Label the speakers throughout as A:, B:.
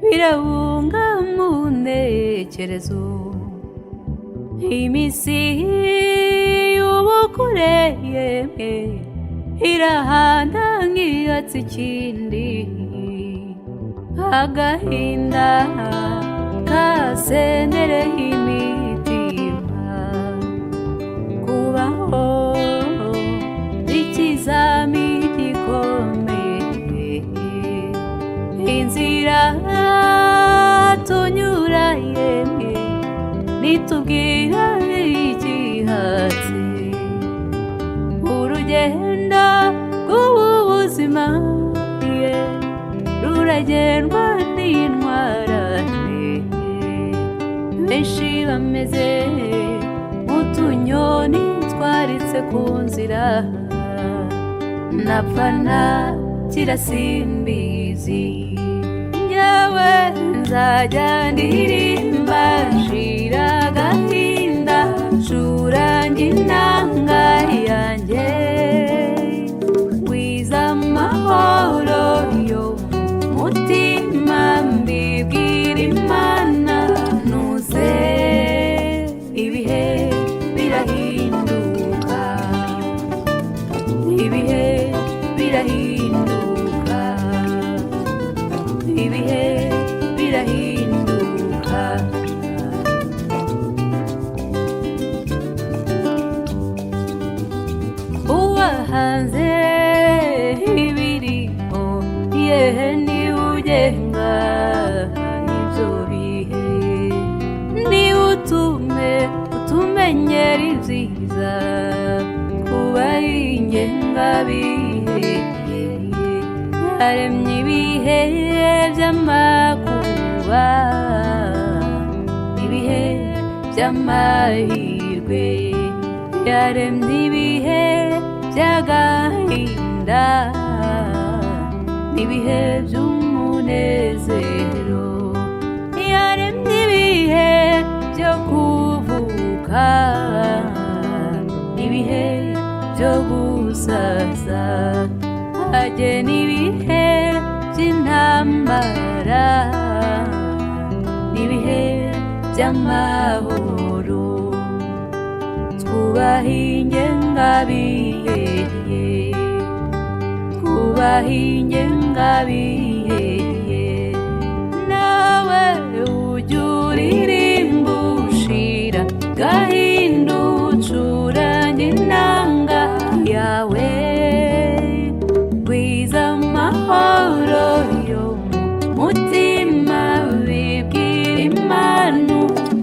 A: Birabunga mu ntekerezo. Iminsi y'ubukure yemwe irahanda nk'iyatsi ikindi. Agahinda kasendereye imitima. Kubaho ikizami gikomeye. Inzira tunyura yemwe nitubwira igihatse. Urugendo rw'ubu buzima ye ruragendwa n'intwarane. Benshi bameze nk'utunyoni twaritse ku nzira. Napfana kirasimbizi. Njyewe nzajya ndirimba nshira agahinda, ncurange inanga yanjye, ngwiza amahoro yo mu mutima, mbibwira Imana ntuze. Ibihe birahinduka, ibihe birahinduka, ibihe birahinduka. Uwahanze ibiriho yehe niwe ugenga ibyo bihe, niwe utume utumenyera ibyiza kuba ingengabihe. Yaremye ibihe by'amakuba, ibihe by'amahirwe. Yaremye ibihe by'agahinda n'ibihe by'umunezero. Yaremye ibihe byo kuvuka n'ibihe byo gusaza. Agena ibihe by'intambara n'ibihe by'amahoro. Twubahe ingengabihe, twubahe ingengabihe. Nawe ujya uririmba ushira gahinda, ucuranye inanga yawe, gwiza amahoro yo mu mutima, bibwira Imana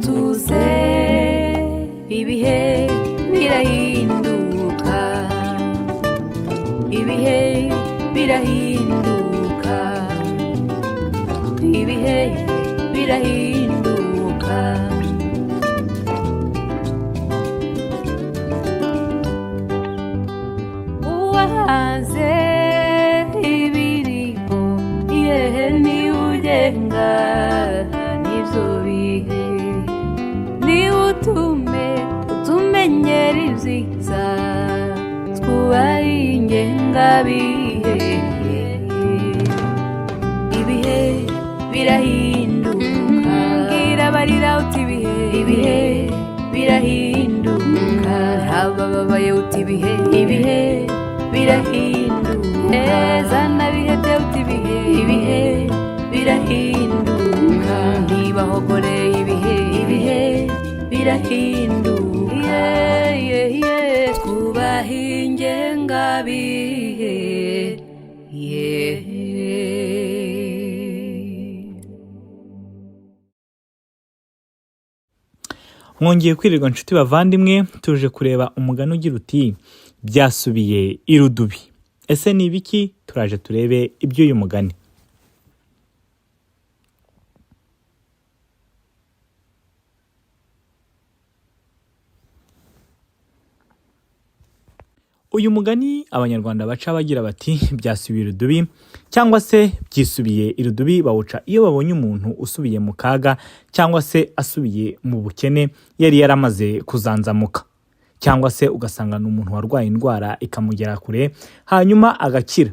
A: tuze. Ibihe birahinduka, ibihe birahinduka, ibihe birahinduka. Uwahanze ibiriho yehe niwe ugenga n'ibyo bihe, niwe utume utumenyera ibyiza, twubahe ingengabihe. Ibihe birahinduka. Mbwira abarira uti ibihe, ibihe birahinduka. Abababaye uti ibihe, ibihe birahinduka. Neza n'abihebye uti ibihe, ibihe birahinduka. Ntibahogore ibihe, ibihe birahinduka. Twubahe ingengabihe, yeah.
B: Mwongeye kwirirwa nshuti bavandimwe. Tuje kureba umugani ugira uti "Byasubiye irudubi". Ese ni ibiki? Turaje turebe iby'uyu mugani. Uyu mugani Abanyarwanda baca bagira bati "Byasubiye irudubi" cyangwa se "Byisubiye irudubi", bawuca iyo babonye umuntu usubiye mu kaga cyangwa se asubiye mu bukene yari yaramaze kuzanzamuka, cyangwa se ugasanga ni umuntu warwaye indwara ikamugera kure hanyuma agakira.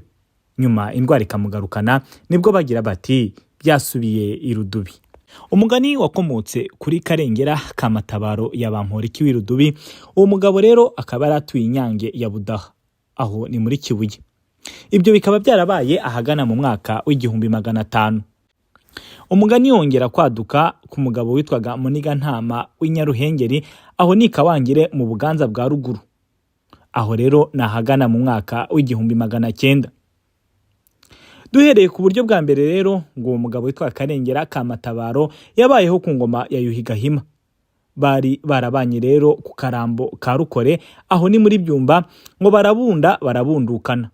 B: Nyuma indwara ikamugarukana, nibwo bagira bati byasubiye irudubi. Umugani wakomotse kuri Karengera ka Matabaro ya Bamporiki w'irudubi. Uwo mugabo rero akaba yari atuye Inyange ya Budaha, aho ni muri Kibuye. Ibyo bikaba byarabaye ahagana mu mwaka w'1500. Umugani wongera kwaduka ku mugabo witwaga Muniga-ntama w'Inyaruhengeri, aho ni Kawangire mu Buganza bwa ruguru. Aho rero ni ahagana mu mwaka w'1900. Duhereye ku buryo bwa mbere rero, ngo uwo mugabo witwa Karengera ka Matabaro yabayeho ku ngoma ya Yuhi Gahima. Bari barabanye rero ku Karambo ka Rukore, aho ni muri Byumba, ngo barabunda barabundukana.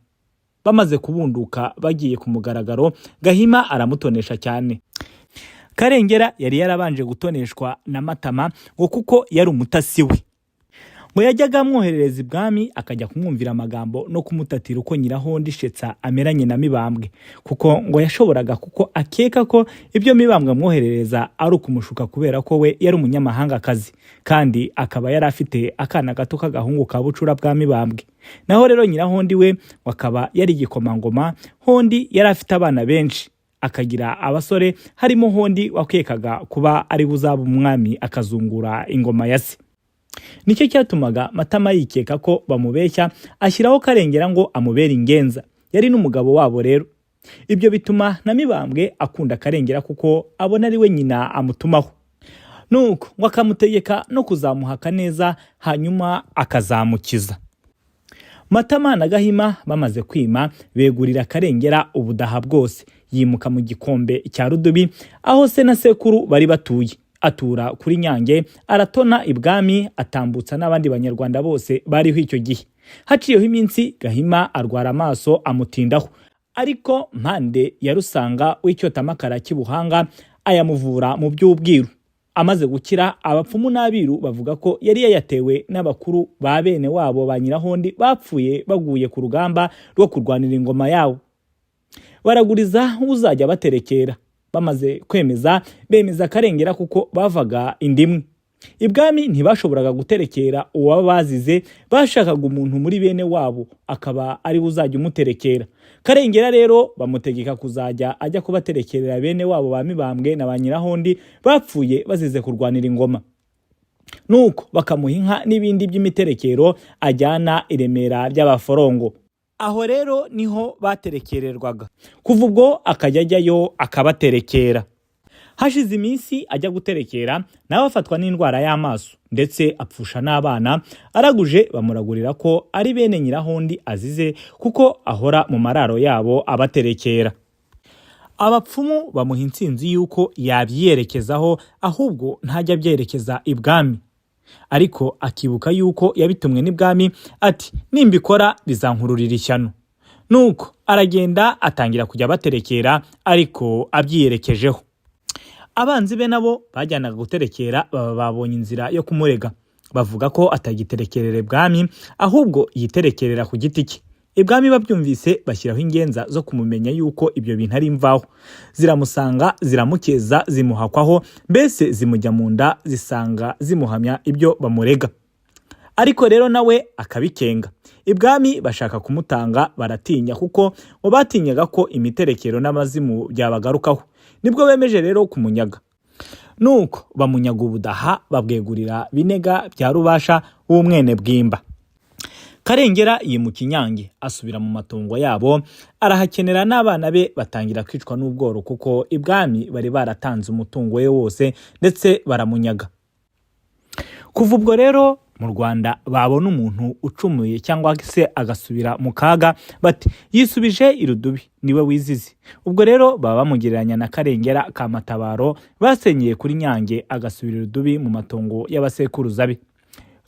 B: Bamaze kubunduka bagiye ku mugaragaro, Gahima aramutonesha cyane. Karengera yari yarabanje gutoneshwa na Matama, ngo kuko yari umutasi we. Ngo yajyaga amwoherereza ibwami akajya kumwumvira amagambo no kumutatira uko Nyirahondi Shetsa ameranye na Mibambwe, kuko ngo yashoboraga kuko akeka ko ibyo Mibambwe amwoherereza ari ukumushuka, kubera ko we yari umunyamahangakazi kandi akaba yari afite akana gato k'agahungu ka bucura bwa Mibambwe. Naho rero Nyirahondi we ngo akaba yari igikomangoma. Hondi yari afite abana benshi, akagira abasore, harimo Hondi wakekaga kuba ari uzaba umwami akazungura ingoma ya se. Nicyo cyatumaga Matama yikeka ko bamubeshya, ashyiraho Karengera ngo amubere ingenza. Yari n'umugabo wabo rero. Ibyo bituma na Mibambwe akunda Karengera kuko abona ari we nyina amutumaho. Nuko ngo akamutegeka no kuzamuhaka neza, hanyuma akazamukiza. Matama na Gahima bamaze kwima, begurira Karengera ubudaha bwose, yimuka mu gikombe cya Rudubi aho se na sekuru bari batuye, atura kuri Nyange, aratona ibwami, atambutsa n'abandi banyarwanda bose bariho icyo gihe. Haciyeho iminsi, Gahima arwara amaso amutindaho, ariko Mpande ya Rusanga w'icyotamakara cy'ibuhanga ayamuvura mu by'ubwiru. Amaze gukira, abapfumu n'abiru bavuga ko yari yayatewe n'abakuru ba bene wabo ba Nyirahondi bapfuye baguye ku rugamba rwo kurwanira ingoma yabo. Baraguriza uzajya baterekera. Bamaze kwemeza, bemeza Karengera kuko bavaga indimwe. Ibwami ntibashoboraga guterekera uwaba bazize, bashakaga umuntu muri bene wabo akaba ari we uzajya umuterekera. Karengera rero bamutegeka kuzajya ajya kubaterekerera bene wabo ba Mibambwe na ba Nyirahondi bapfuye bazize kurwanira ingoma. Nuko bakamuha inka n'ibindi by'imiterekero ajyana i Remera ry'Abaforongo. Aho rero niho baterekererwaga. Kuva ubwo akajya ajyayo akabaterekera. Hashize iminsi ajya guterekera, nawe afatwa n'indwara y'amaso, ndetse apfusha n'abana. Araguje bamuragurira ko ari bene Nyirahondi azize, kuko ahora mu mararo yabo abaterekera. Abapfumu bamuha intsinzi y'uko yabyiyerekezaho, ahubwo ntajya abyerekeza ibwami. Ariko akibuka yuko yabitumwe n'ibwami, ati nimbikora bizankururira ishyano. Nuko aragenda atangira kujya abaterekera, ariko abyiyerekejeho. Abanzi be nabo bajyanaga guterekera baba babonye inzira yo kumurega, bavuga ko atagiterekerera ibwami, ahubwo yiterekerera ku giti cye. Ibwami babyumvise bashyiraho ingenza zo kumumenya yuko ibyo bintu ari imvaho. Ziramusanga, ziramukeza, zimuhakwaho, mbese zimujya mu nda, zisanga zimuhamya ibyo bamurega. Ariko rero nawe akabikenga. Ibwami bashaka kumutanga baratinya, kuko ngo batinyaga ko imiterekero n'amazimu byabagarukaho. Nibwo bemeje rero kumunyaga. Nuko bamunyaga ubudaha, babwegurira Binega bya Rubasha w'umwene Bwimba. Karengera yimuka Inyange, asubira mu matongo yabo, arahakenera, n'abana be batangira kwicwa n'ubworo, kuko ibwami bari baratanze umutungo we wose ndetse baramunyaga. Kuva ubwo rero mu Rwanda babona umuntu ucumuye cyangwa se agasubira mu kaga, bati yisubije irudubi, niwe wizize. Ubwo rero baba bamugereranya na Karengera ka Matabaro basenyeye kuri Nyange agasubira irudubi mu matongo y'abasekuruza be.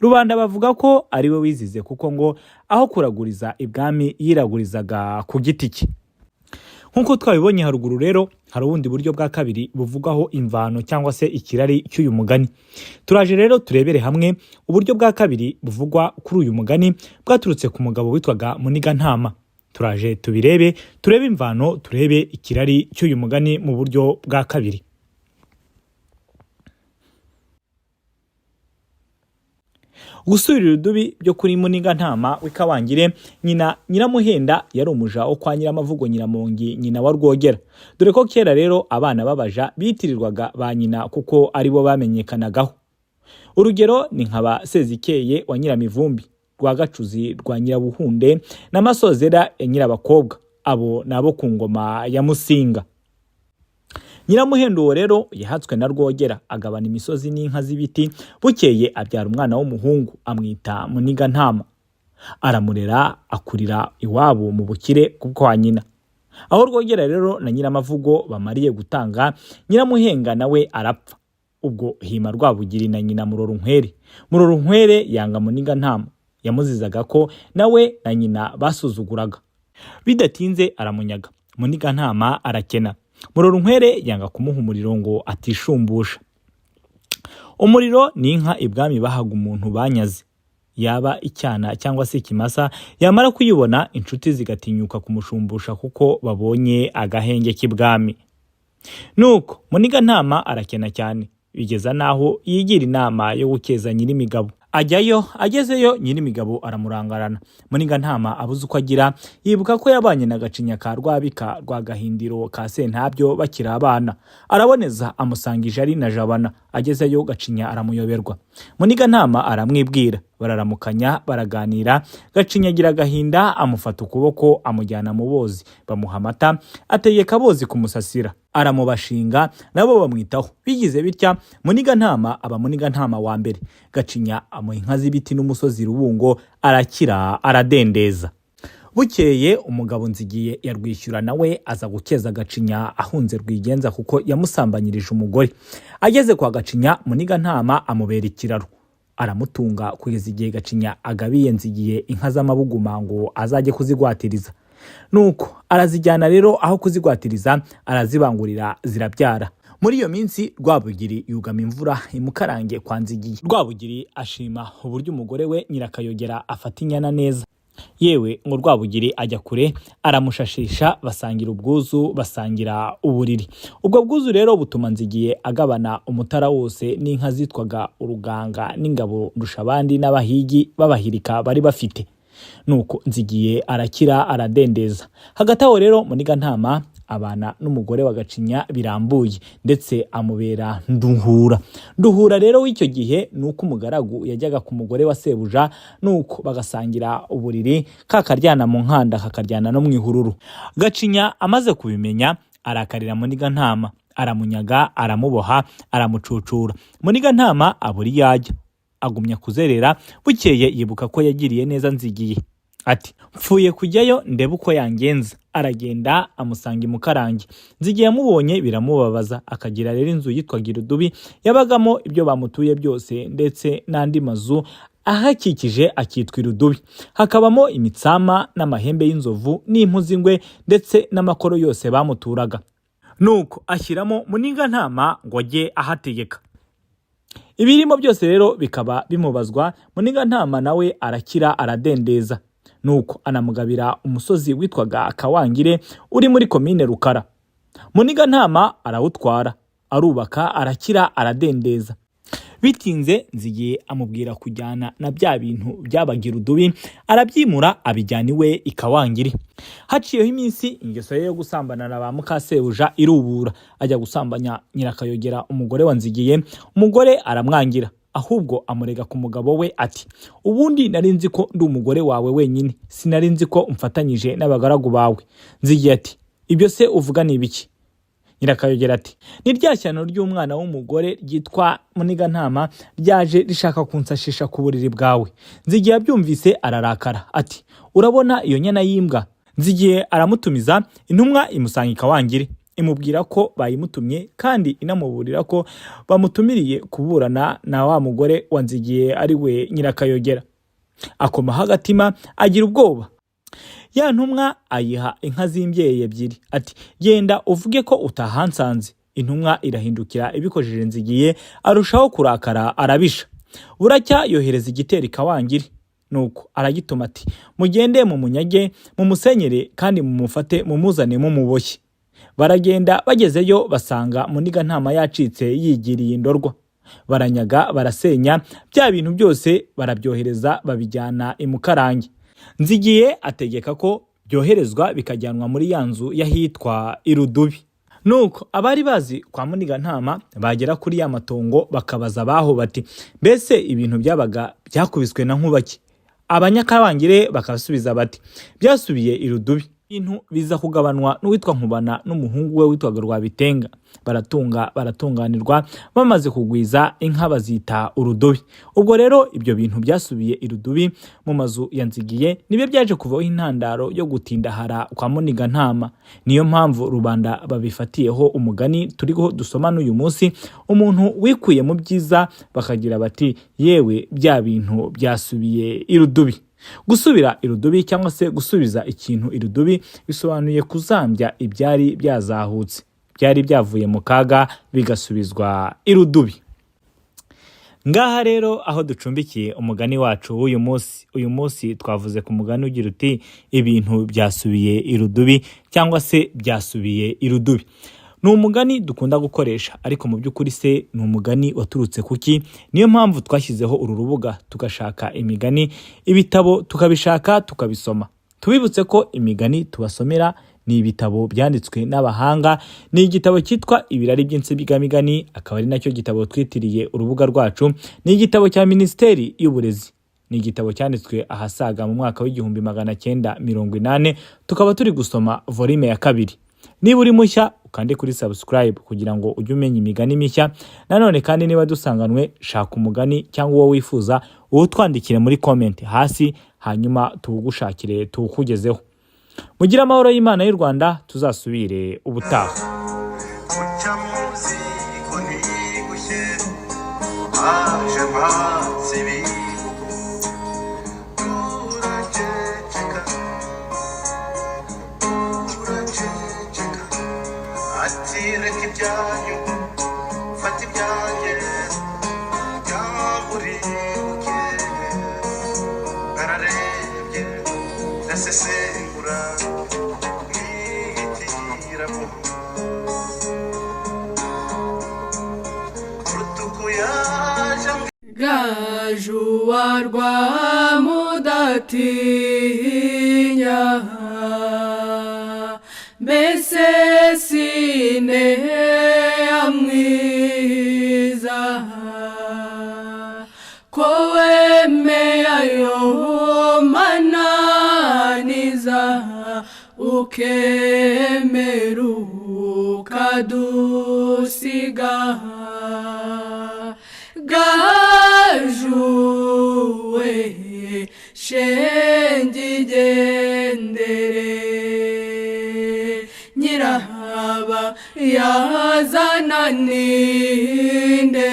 B: Rubanda bavuga ko ari we wizize, kuko ngo aho kuraguriza ibwami yiragurizaga ku giti cye. Nk'uko twabibonye haruguru rero, hari ubundi buryo bwa kabiri buvugwaho imvano cyangwa se ikirari cy'uyu mugani. Turaje rero turebere hamwe uburyo bwa kabiri buvugwa kuri uyu mugani bwaturutse ku mugabo witwaga Muniga-ntama. Turaje tubirebe, turebe imvano, turebe ikirari cy'uyu mugani mu buryo bwa kabiri. Gusubira irudubi byo kuri Muniga-ntama w'Ikabangire, nyina Nyiramuhenda yari umuja wo kwa Nyiramavugo Nyiramongi, nyina wa Rwogera. Dore ko kera rero abana b'abaja bitirirwaga ba nyina kuko aribo bamenyekanagaho. Urugero ni nka ba Sezikeye wa Nyiramivumbi, Rwagacuzi rwa Nyirabuhunde na Masozera ya Nyirabakobwa. Abo ni abo ku ngoma ya Musinga. Nyiramuhendo uwo rero yahatswe na Rwogera, agabana imisozi n'inka z'ibiti. Bukeye abyara umwana w'umuhungu, amwita Muniga-ntama, aramurera, akurira iwabo mu bukire kwa nyina. Aho Rwogera rero na Nyiramavugo bamariye gutanga, Nyiramuhenga nawe arapfa. Ubwo hima Rwabugiri na nyina Murorunkwere. Murorunkwere yanga Muniga-ntama, yamuzizaga ko nawe na nyina basuzuguraga. Bidatinze aramunyaga. Muniga-ntama arakena. Murorunkwere yanga kumuha umuriro ngo atishumbusha. Umuriro ni inka ibwami bahaga umuntu banyaze, yaba icyana cyangwa se ikimasa. Yamara kuyibona, inshuti zigatinyuka kumushumbusha kuko babonye agahenge k'ibwami. Nuko Muniga-ntama arakena cyane, bigeza n'aho yigira inama yo gukeza Nyirimigabo. Ajyayo, agezeyo Nyirimigabo aramurangarana. Muniga-ntama abuze uko agira, yibuka ko yabanye na Gacinya ka Rwabika rwa Gahindiro ka Sentabyo bakiri abana, araboneza amusanga Ijari na Jabana. Agezeyo Gacinya aramuyoberwa. Muniga-ntama aramwibwira, bararamukanya, baraganira. Gacinya agira agahinda, amufata ukuboko amujyana mu bozi, bamuha amata, ategeka abozi kumusasira, aramubashinga, nabo bamwitaho. Bigize bitya, Muniga-ntama aba Muniga-ntama wa mbere. Gacinya amuha inka z'ibiti n'umusozi Rubungo, arakira, aradendeza. Bukeye umugabo Nzigiye ya Rwishyura nawe aza gukeza Gacinya ahunze Rwigenza kuko yamusambanyirije umugore. Ageze kwa Gacinya, Muniga-ntama amubera ikiraro, aramutunga kugeza igihe Gacinya agabiye Nzigiye inka z'amabuguma ngo azajye kuzigwatiriza. Nuko arazijyana rero, aho kuzigwatiriza arazibangurira, zirabyara. Muri iyo minsi Rwabugiri yugama imvura imukarange kwa Nzigiye. Rwabugiri ashima uburyo umugore we Nyirakayogera afata inyana neza. Yewe, ngo Rwabugiri ajya kure, aramushashisha, basangira ubwuzu, basangira uburiri. Ubwo bwuzu rero butuma Nzigiye agabana Umutara wose n'inka zitwaga Uruganga n'ingabo Ndushabandi n'abahigi b'abahirika bari bafite. Nuko Nzigiye arakira, aradendeza. Hagati aho rero Muniga-ntama abana n'umugore wa Gacinya birambuye, ndetse amubera nduhura. Nduhura rero w'icyo gihe ni uko umugaragu yajyaga ku mugore wa sebuja, nuko bagasangira uburiri, kakaryana mu nkanda, kakaryana no mu ihururu. Gacinya amaze kubimenya arakarira Muniga-ntama, aramunyaga, aramuboha, aramucucura. Muniga-ntama abura iyo ajya, agumya kuzerera. Bukeye yibuka ko yagiriye neza Nzigiye, ati: "Mfuye kujyayo ndebe uko yangenza." Aragenda, amusanga imukarange. Nzigiye amubonye biramubabaza. Akagira rero inzu yitwaga Irudubi, yabagamo ibyo bamutuye byose, ndetse n'andi mazu ahakikije akitwa Irudubi, hakabamo imitsama n'amahembe y'inzovu n'impu z'ingwe, ndetse n'amakoro yose bamuturaga. Nuko ashyiramo Muniga-ntama ngo ajye ahategeka. Ibirimo byose rero bikaba bimubazwa. Muniga-ntama nawe arakira, aradendeza. Nuko anamugabira umusozi witwaga Kawangire uri muri komine Rukara. Muniga-ntama arawutwara, arubaka, arakira, aradendeza. Bitinze Nzigiye amubwira kujyana na bya bintu byabaga irudubi, arabyimura, abijyana iwe i Kawangire. Haciyeho iminsi, ingeso ye yo gusambana na ba mukasebuja irubura, ajya gusambanya Nyirakayogera, umugore wa Nzigiye. Umugore aramwangira, ahubwo amurega ku mugabo we, ati: "Ubundi nari nzi ko ndi umugore wawe wenyine, sinari nzi ko umfatanyije n'abagaragu bawe." Nzigiye ati: "Ibyo se uvuga ni ibiki?" Nyirakayogera ati: "Ni rya shyano ry'umwana w'umugore ryitwa Muniga-ntama ryaje rishaka kunsashisha ku buriri bwawe." Nzigiye abyumvise ararakara, ati: "Urabona iyo nyana y'imbwa?" Nzigiye aramutumiza, intumwa imusanga Ikawangire, imubwira ko bayimutumye, kandi inamuburira ko bamutumiriye kuburana na wa mugore wa Nzigiye, ari we Nyirakayogera. Akomaho agatima, agira ubwoba. Ya ntumwa ayiha inka z'imbyeyi ebyiri, ati: "Genda uvuge ko utahansanze." Intumwa irahindukira ibikojeje Nzigiye, arushaho kurakara, arabisha. Buracya yohereza igitero Ikawangire. Nuko aragituma, ati: "Mugende mumunyage, mumusenyere, kandi mumufate mumuzane mumuboshye." Baragenda, bagezeyo basanga Muniga-ntama yacitse, yigiriye indorwa. Baranyaga, barasenya bya bintu byose, barabyohereza babijyana i Mukarange. Nzigiye ategeka ko byoherezwa bikajyanwa muri ya nzu y'ahitwa Irudubi. Nuko abari bazi kwa Muniga-ntama bagera kuri ya matongo bakabaza abaho bati: "Mbese ibintu byabaga byakubiswe na nkubaki?" Abanyakabangire bakabasubiza bati: "Byasubiye Irudubi." Ibintu biza kugabanwa n'uwitwa Nkubana n'umuhungu we witwaga Rwabitenga. Baratunga, baratunganirwa, bamaze kugwiza inka bazita Urudubi. Ubwo rero ibyo bintu byasubiye Irudubi mu mazu ya Nzigiye nibyo byaje kuvaho intandaro yo gutindahara kwa Muniga-ntama. Niyo mpamvu rubanda babifatiyeho umugani turiho dusoma n'uyu munsi: umuntu wikuye mu byiza bakagira bati: "Yewe, bya bintu byasubiye Irudubi." Gusubira irudubi cyangwa se gusubiza ikintu irudubi bisobanuye kuzambya ibyari byazahutse, byari byavuye mu kaga, bigasubizwa irudubi. Ngaha rero aho ducumbikiye umugani wacu w'uyu munsi. Uyu munsi twavuze ku mugani ugira uti: "Ibintu byasubiye irudubi" cyangwa se "byasubiye irudubi". Ni umugani dukunda gukoresha, ariko mu by'ukuri se ni umugani waturutse kuki? Niyo mpamvu twashyizeho uru rubuga, tugashaka imigani, ibitabo tukabishaka tukabisoma. Tubibutse ko imigani tubasomera ni ibitabo byanditswe n'abahanga. Ni igitabo cyitwa Ibirari by'Insigamigani, akaba ari nacyo gitabo twitiriye urubuga rwacu. Ni igitabo cya Minisiteri y'Uburezi, ni igitabo cyanditswe ahasaga mu mwaka w'1980, tukaba turi gusoma volume ya kabiri. Niba uri mushya, ukande kuri subscribe kugira ngo ujye umenya imigani mishya. Nanone kandi niba dusanganwe, shaka umugani cyangwa uwo wifuza, uwutwandikire muri comment hasi, hanyuma tuwugushakire tuwukugezeho. Mugire amahoro y'Imana y'u Rwanda, tuzasubire ubutaha.
C: Uca mu ziko ntigushye, haje mpatse ibihugu, turaceceka, turaceceka. Ati: "Reka ibyanyu, fata ibyanjye, cyangwa uribuke." Nararebye, ndasesengura, nihitiramo. Rutuku yaje.
D: Gajuwa rwa Mudatinya, mbese sineya mwiza, ko wemeye ayo mananiza, ukemera ukadusiga? Gajuwe, shenge igendere, nyirahaba yazana ninde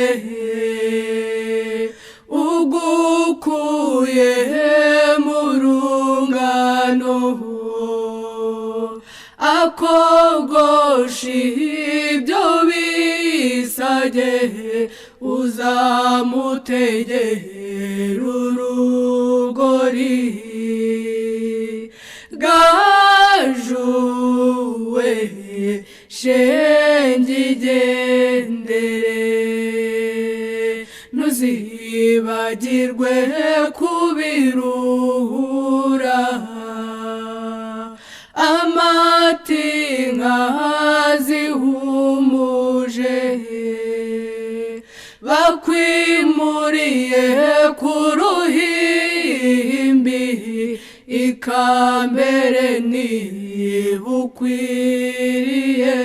D: ugukuye mu rungano, akogosha ibyo bisage, uzamutegera urugori? Gajuwe, shenge igendere, ntuzibagirwe kubirura amatinka zihumuje, bakwimuriye ku ruhimbi, ikambere ntibukwiriye.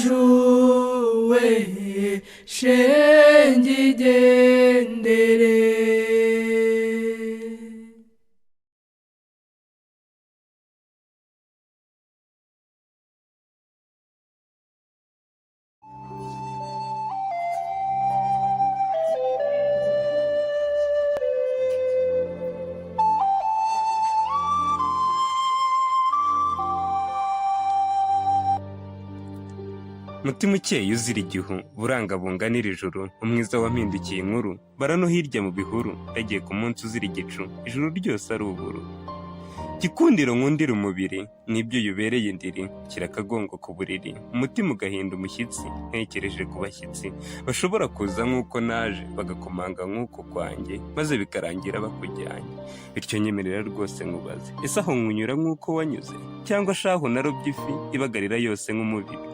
D: Gajuwe, shenge igendere.
E: Mutima ukeye uzira igihu, burangabunga ijuru, umwiza wampindukiye inkuru, bara no hirya mu bihuru, ndagiye ku munsi uzira igicu, ijuru ryose ari uburu. Gikundiro nkundira umubiri n'ibyo yubereye indiri, kirakagongo ku buriri, umutima ugahinda umushyitsi, ntekereje ku bashyitsi bashobora kuza nk'uko naje, bagakomanga nk'uko kwanjye, maze bikarangira bakujyanye. Bityo nyemerera rwose nkubaze, ese aho nkunyura nk'uko wanyuze, cyangwa shahu narobye ifi ibagarira yose nk'umubibyi?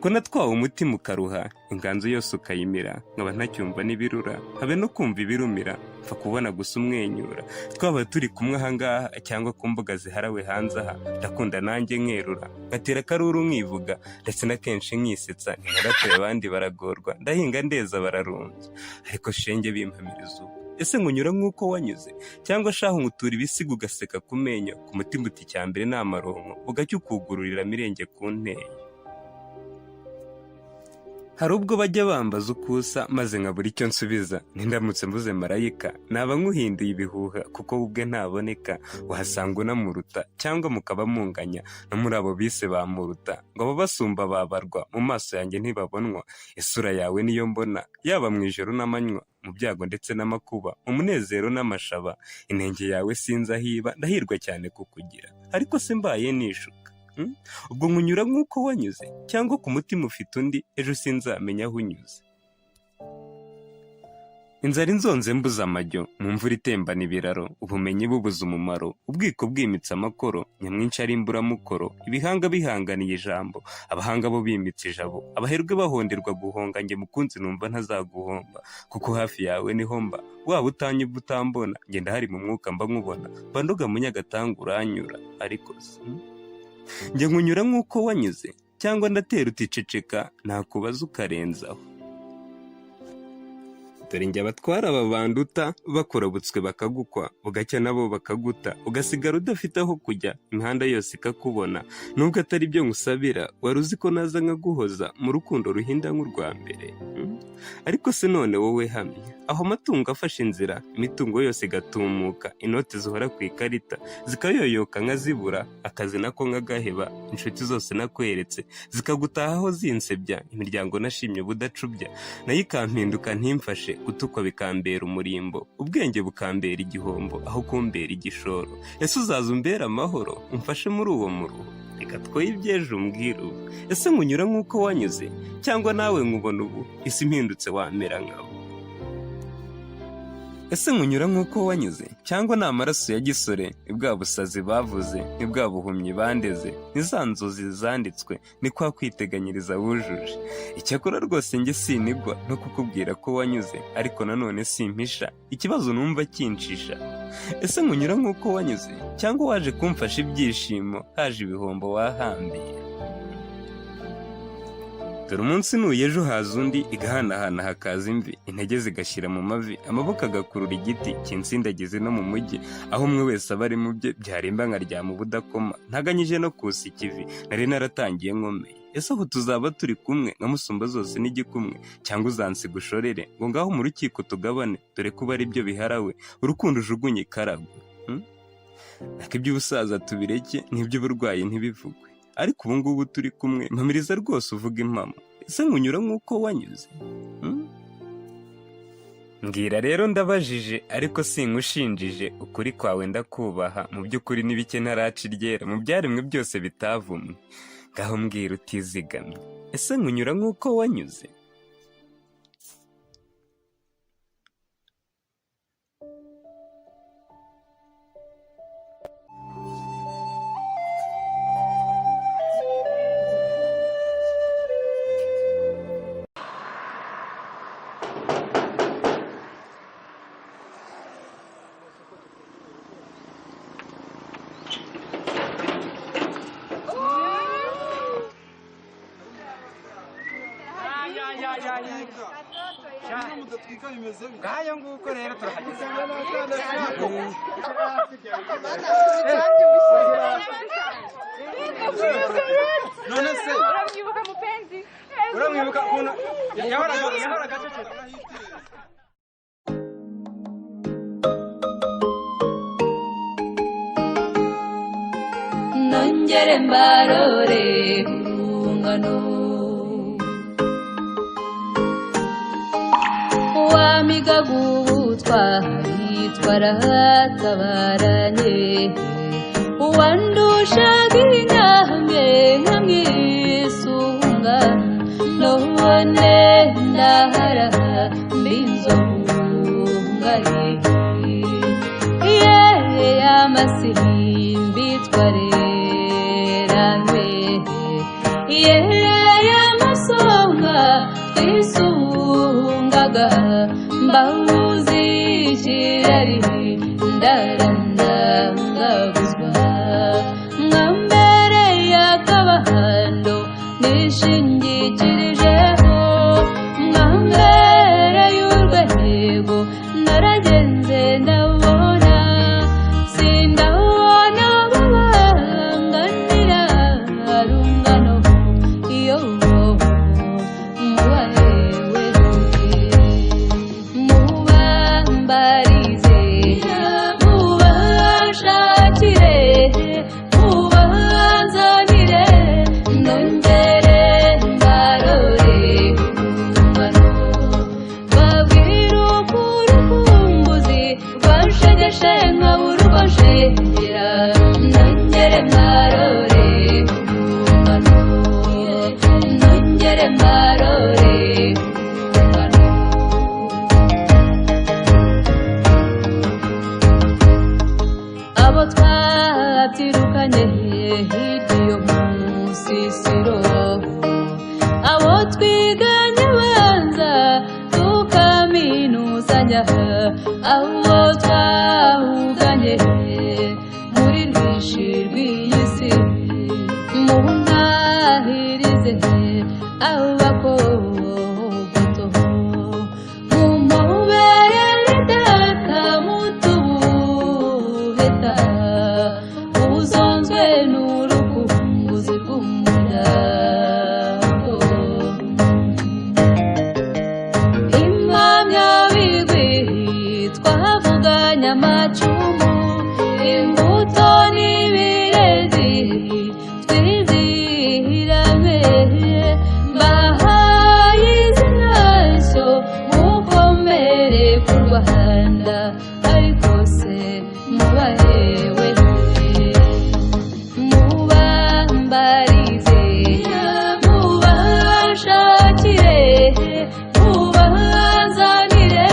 E: Ko natwawe umutima ukaruha, inganzo yose ukayimira, nkaba ntacyumva n'ibirura, habe no kumva ibirumira, mfa kubona gusa umwenyura. Twaba turi kumwe ahangaha cyangwa ku mbuga ziharawe hanze aha, ndakunda nanjye nkerura, ngatera akaruru nkivuga, ndetse na kenshi nkisetsa, ntibaratuye abandi baragorwa, ndahinga ndeza bararumbya. Ariko shenge bimpamiriza ubu, ese nkunyura nk'uko wanyuze, cyangwa shahu nkutura ibisigo ugaseka ku menyo, ku mutima uti icya mbere ni amaronko, ugacya ukugururira mirenge ku nteye. Hari ubwo bajya bambaza uko usa maze nkabura icyo nsubiza, ntindamutse mvuze marayika naba nkuhinduye ibihuha, kuko we ubwe ntaboneka, wahasanga unamuruta cyangwa mukaba munganya, no muri abo bise bamuruta, ngo ababasumba babarwa mu maso yanjye ntibabonwa. Isura yawe niyo mbona, yaba mu ijoro n'amanywa, mu byago ndetse n'amakuba, mu munezero n'amashaba, inenge yawe sinzi aho iba, ndahirwa cyane kukugira, ariko se mbaye nishuka, ubwo nkunyura nk'uko wanyuze, cyangwa ku mutima ufite undi, ejo sinzamenya aho unyuze. Inzara inzonze mbuze amajyo, mu mvura itembana ibiraro, ubumenyi bubuze umumaro, ubwiko bwimitse amakoro, nyamwinshi ari imburamukoro, ibihanga bihanganiye ijambo, abahanga bo bimitse ijabo, abaherwe bahonderwa guhonga, njye mukunzi numva ntazaguhomba, kuko hafi yawe niho mba, waba utanyumva utambona, njye ndahari mu mwuka mba nkubona, mba ndoga munyagatanga uranyura, ariko se njye nkunyura nk'uko wanyuze, cyangwa ndatera uticeceka, nakubaza ukarenzaho. Dore njye abatwara aba banduta, bakurabutswe bakagukwa, bugacya nabo bakaguta, ugasigara udafite aho kujya, imihanda yose ikakubona. Nubwo atari byo nkusabira, wari uzi ko naza nkaguhoza mu rukundo ruhinda nk'urwa mbere. Ariko se none wowe hamya, aho amatungo afashe inzira, imitungo yose igatumuka, inoti zihora ku ikarita zikayoyoka nkazibura, akazi nako nkagaheba, inshuti zose nakweretse zikagutahaho zinsebya, imiryango nashimye ubudacubya nayo ikampinduka ntimfashe, gutukwa bikambera umurimbo, ubwenge bukambera igihombo aho kumbera igishoro. Ese uzaza umbera amahoro, umfashe muri uwo muruho? Reka twoye iby'ejo umbwire ubu, ese nkunyura nk'uko wanyuze, cyangwa nawe nkubona ubu isi impindutse wamera nkabo? Ese nkunyura nk'uko wanyuze, cyangwa ni amaraso ya gisore, ni bwa busazi bavuze, ni bwa buhumyi bandeze, ni za nzozi zanditswe, ni kwa kwiteganyiriza wujuje? Icyakora rwose njye sinigwa no kukubwira ko wanyuze, ariko nanone simpisha ikibazo numva kinshisha. Ese nkunyura nk'uko wanyuze, cyangwa waje kumfasha ibyishimo, haje ibihombo wahambiye? Dore umunsi nuye ejo haza undi, igahanahana hakaza imvi, intege zigashyira mu mavi, amaboko agakurura igiti kinsindagize no mu mujyi, aho umwe wese aba ari mu bye, byarimba nkaryama ubudakoma, ntaganyije no kusa ikivi nari naratangiye nkomeye. Ese aho tuzaba turi kumwe nka musumba zose n'igikumwe, cyangwa uzansiga ushorere ngo ngaho mu rukiko tugabane, dore ko ari byo biharawe, urukundo ujugunye ikaragwe. Ariko iby'ubusaza tubireke, n'iby'uburwayi ntibivugwe, ariko ubu ngubu turi kumwe, mpamiriza rwose uvuga impamo, ese nkunyura nk'uko wanyuze? Mbwira rero ndabajije, ariko sinkусhinjije, ukuri kwawe ndakubaha, mu by'ukuri ni bike ntaraca iryera, mu byaremwe byose bitavumwe. Ngaho mbwira utizigamye, ese nkunyura nk'uko wanyuze?
F: Ngayo nguko rero turahageze. None se
G: uramwibuka mupenzi?
F: Uramwibuka ukuntu yahoraga acecetse?
A: Nongere mbarore urungano, wamigaga ubu. Ubutwari twaratabaranye, uwandushaga intambwe nkamwisunga, none ndaharaha mbinzovu ngari. Yeee amasimbi twareranywe, yeee amasonga twisungaga, mbahuzi ikirari ndarandangaguzwa, mwambere y'akabahando nishingikirijeho, mwambere y'urwego naragenze ndabona, sindabona babanganira rungano, iyo mubahewe mubambarize, mubashakire, mubanzanire, nongere mbarore urungano, babwire urukumbuzi rwanshegeshe nkabura uko nshengera, nongere mbarore urungano, nongere mbarore urungano. Abo twabyirukanye hirya iyo mu nsisiro, abo twiganye banza tukaminuzanya, abo twahuganye muri rwishi rw'iyi si, muntahirize abakogoto, mumubere data mutubuheta, uzonzwe n'urukumbuzi rw'umuryango. Impamyabigwi twavuganye amacumu, imbuto n'ibirezi twizihiranywe, mbahaye izina nshyo mukomere ku Rwanda, ariko se mubahewe mubambarize, mubashakire, mubazanire,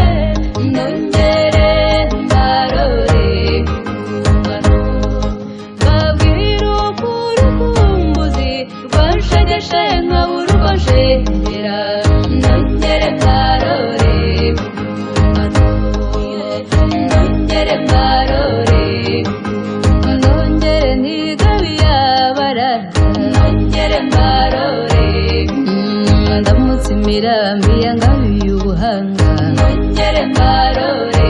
A: nongere mbarore urungano, babwire urukumbuzi rwanshegeshe nkabura uko nshengera, nongere mbarore urungano, nongere mbarore, nongere ntigabiyabarara, nongere mbarore, ndamutse imirambi yangabiye ubuhanga, nongere mbarore,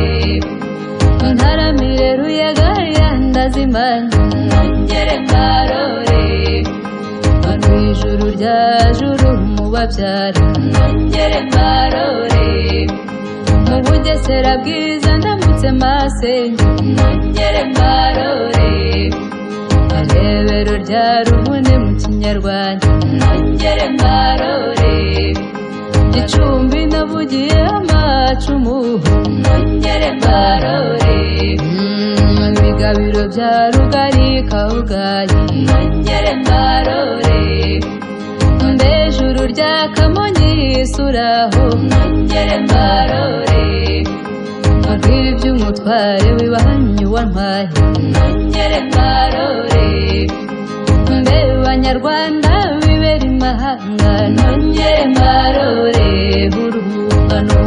A: ntaramire ruyaga yandazimana, nongere mbarore, mu ijuru rya juru mubabyara, nongere mbarore, mu Bugesera bwiza ndamutse masenge, nongere mbarore, arebero rya rubune mu kinyarwanda, nongere mbarore, Gicumbi navugiye amacumu, nongere mbarore, ibigabiro bya Rugari Kabugayi, nongere mbarore, mbejuru rya Kamonyi isuraho, nongere mbarore, rw'iby'umutware w'iwanyu wantwaye, nongere mbarore, mbe banyarwanda bibera imahanga, nongere mbarore urungano.